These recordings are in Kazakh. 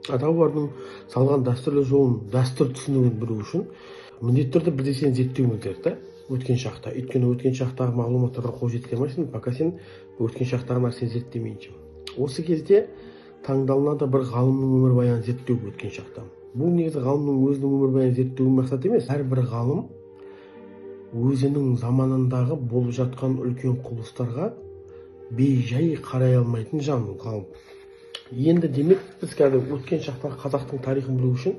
Ата-бабалардың салған дәстүрлі жолын, дәстүр түсінігін білу үшін міндетті түрде бізде сен зерттеуіміз керек та өткен шақта. Өйткені өткен шақтағы мағлұматтарға қол жеткізе алмайсың, пока сен өткен шақтағы нәрсені зерттемейінше. Осы кезде таңдалынады бір ғалымның өмірбаянын зерттеу өткен шақта. Бұл негізі ғалымның өзінің өмірбаянын зерттеу мақсат емес. Әрбір ғалым өзінің заманындағы болып жатқан үлкен құбылыстарға бейжай қарай алмайтын жан ғалым. Енді демек біз қазір өткен шақтағы қазақтың тарихын білу үшін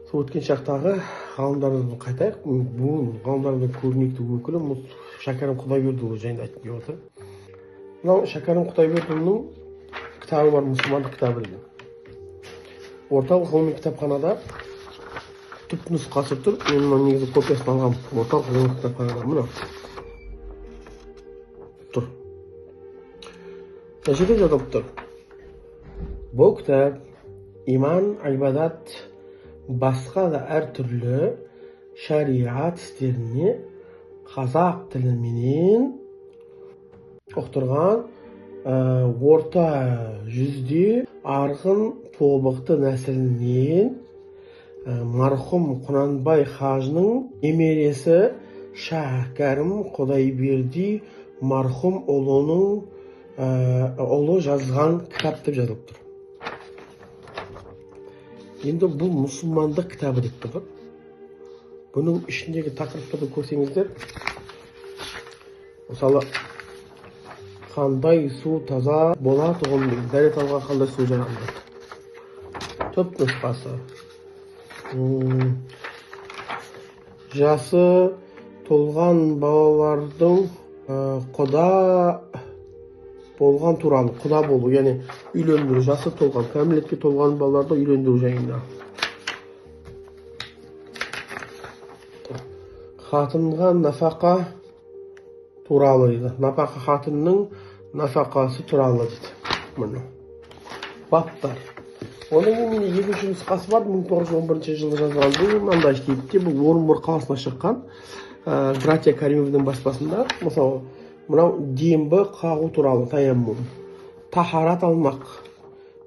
сол өткен шақтағы ғалымдарымызды қайтайық. Бүгін ғалымдарымыздың көрнекті өкілі Шәкәрім Құдайбердіұлы жайында айтқым келіп отыр. Мынау Шәкәрім Құдайбердіұлының кітабы бар, мұсылмандық кітабы деген. Орталық ғылыми кітапханада түп нұсқасы тұр. Мен мына негізі копиясын алғанмын. Орталық ғылыми кітапханада мына тұр. Мына жерде жазылып тұр. Бұл кітап иман, ибадат, басқа да әртүрлі шариғат істеріне қазақ тіліменен ұқтырған, орта жүзде арғын тобықты нәсілінен марқұм Құнанбай хажының немересі Шәкәрім Құдайберди марқұм ұлының ұлы жазған кітап деп жазылып тұр. Енді бұл мұсылмандық кітабы деп тұр. Бұның ішіндегі тақырыптарды көрсеңіздер, мысалы, қандай су таза болатұғын, дәрет алған қандай су жарамды. Түп нұсқасы. Жасы толған балалардың құда болған туралы, құда болу, яғни үйлендіру, жасы толған, кәмелетке толған балаларды үйлендіру жайында. Қатынға нафақа туралы дейді. Нафақа, қатынның нафақасы туралы дейді. Міне. Баптар. Оның кейін менде екінші нұсқасы бар, 1911 жылы жазылған. Бұл мынандай кейіпте, бұл Орынбор қаласына шыққан, Братья Каримовның баспасында. Мысалы, мынау дембі қағу туралы, таяммум. Тахарат алмақ,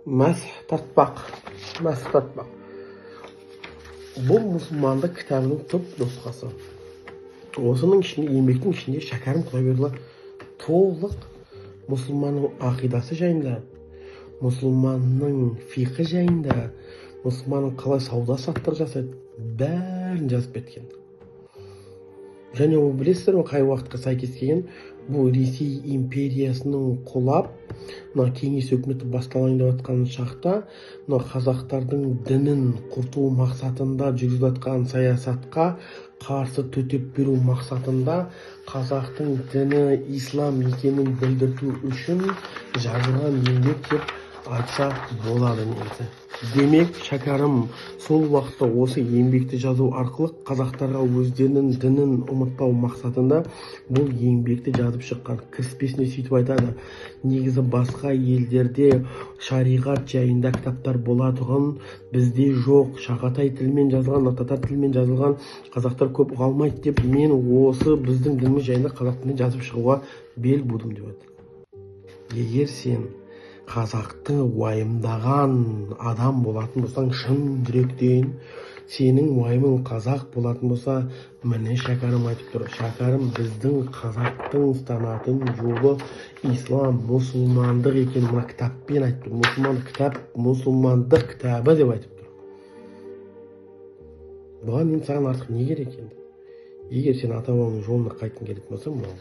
мәсх тартпақ, мәсх тартпақ. Бұл мұсылмандық кітабының түп нұсқасы. Осының ішінде, еңбектің ішінде Шәкәрім Құдайбердіұлы толық мұсылманның ақидасы жайында, мұсылманның фиқы жайында, мұсылманның қалай сауда саттық жасайды, бәрін жазып кеткен. Және ол білесіздер ме қай уақытқа сәйкес келген? Бұл Ресей империясының құлап, мына кеңес өкіметі басталайын деп жатқан шақта, мына қазақтардың дінін құрту мақсатында жүргізіп жатқан саясатқа қарсы төтеп беру мақсатында қазақтың діні ислам екенін білдірту үшін жазылған еңбек деп айтса болады негізі. Демек, Шәкәрім сол уақытта осы еңбекті жазу арқылы қазақтарға өздерінің дінін ұмытпау мақсатында бұл еңбекті жазып шыққан. Кіріспесіне сөйтіп айтады. Негізі басқа елдерде шариғат жайында кітаптар болатұғын бізде жоқ. Шағатай тілімен жазылған, татар тілімен жазылған қазақтар көп ұға алмайды деп мен осы біздің дініміз жайында қазақ тілімен жазып шығуға бел будым деп айтады. Егер сен қазақты уайымдаған адам болатын болсаң, шын жүректен сенің уайымың қазақ болатын болса, міне Шәкәрім айтып тұр. Шәкәрім біздің қазақтың ұстанатын жолы ислам, мұсылмандық екенін мына кітаппен айтып тұр. Мұсылмандық кітап, мұсылмандық кітабы деп айтып тұр. Бұған енді саған артық не керек енді? Егер сен ата-бабаңның жолына қайтқың келетін болса, мынау